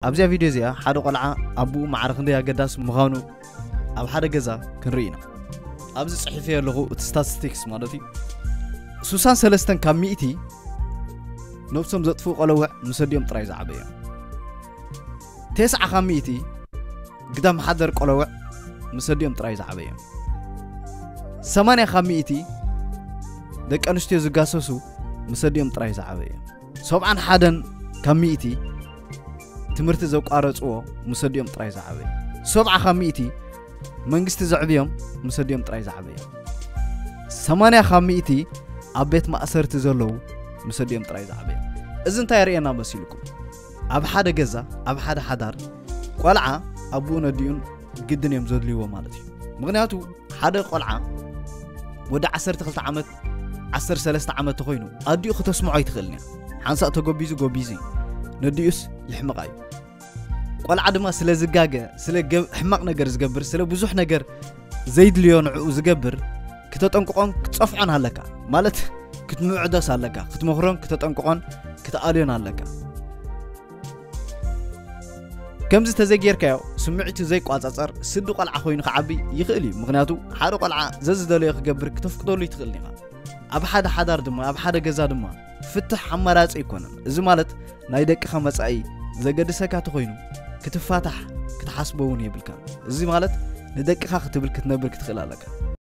ኣብዚኣ ቪድዮ እዚኣ ሓደ ቆልዓ ኣቦኡ ማዕረ ክንደይ ኣገዳሲ ምዃኑ ኣብ ሓደ ገዛ ክንርኢ ኢና። ኣብዚ ጽሒፈዮ ኣለኹ፣ እቲ ስታቲስቲክስ ማለት እዩ። ሱሳን ሰለስተን ካብ ሚእቲ ነብሶም ዘጥፍኡ ቆለውዕ ምስ ኣዲኦም ጥራይ ዝዓበዩ እዮም። ተስዓ ካብ ሚእቲ ግዳም ሓደር ቆለውዕ ምስ ኣዲኦም ጥራይ ዝዓበዩ እዮም። ሰማንያ ካብ ሚእቲ ደቂ ኣንስትዮ ዝጋሰሱ ምስ ኣዲኦም ጥራይ ዝዓበዩ እዮም። ሰብዓን ሓደን ካብ ሚእቲ ትምህርቲ ዘቋረጽዎ ምስ ኣዲኦም ጥራይ ዝዓበዩ። ሰብዓ ካብ ሚእቲ መንግስቲ ዘዕብዮም ምስ ኣዲኦም ጥራይ ዝዓበዩ። ሰማንያ ካብ ሚእቲ ኣብ ቤት ማእሰርቲ ዘለዉ ምስ ኣዲኦም ጥራይ ዝዓበዩ። እዚ እንታይ የርእየና መሲልኩም? ኣብ ሓደ ገዛ፣ ኣብ ሓደ ሓዳር ቆልዓ ኣቦኡን ኣዲኡን ግድን እዮም ዘድልይዎ ማለት እዩ። ምኽንያቱ ሓደ ቆልዓ ወዲ ዓሰርተ ክልተ ዓመት፣ ዓሰርተ ሰለስተ ዓመት ተኾይኑ ኣዲኡ ክተስምዖ ኣይትኽእልን እያ። ሓንሳእ ተጎቢዙ ጎቢዙ እዩ። ነዲኡስ ይሕምቓ እዩ። ቆልዓ ድማ ስለ ዝጋገ፣ ስለ ገብ-፣ ሕማቕ ነገር ዝገብር፣ ስለ ብዙሕ ነገር ዘይድልዮ ንዕኡ ዝገብር፣ ክተጠንቅቖን ክትጸፍዖን ኣለካ። ማለት ክትምዕዶስ ኣለካ። ክትመኽሮን ክተጠንቅቖን ክትኣልዮን ኣለካ። ከምዚ ተዘይጌርካዮ ስምዒቱ ዘይቋጻጸር ስዲ ቆልዓ ኮይኑ ክዓቢ ይኽእል እዩ። ምኽንያቱ ሓደ ቆልዓ ዘዝደለዮ ክገብር ክተፍቅደሉ ይትኽእል ኢኻ። ኣብ ሓደ ሓዳር ድማ፣ ኣብ ሓደ ገዛ ድማ ፍትሕ ኣማራጺ ኣይኮነን። እዚ ማለት ናይ ደቅኻ መጻኢ ዘገድሰካ ተኾይኑ ክትፋታሕ ክትሓስቦ እውን የብልካን። እዚ ማለት ንደቅኻ ክትብል ክትነብር ክትኽእል ኣለካ።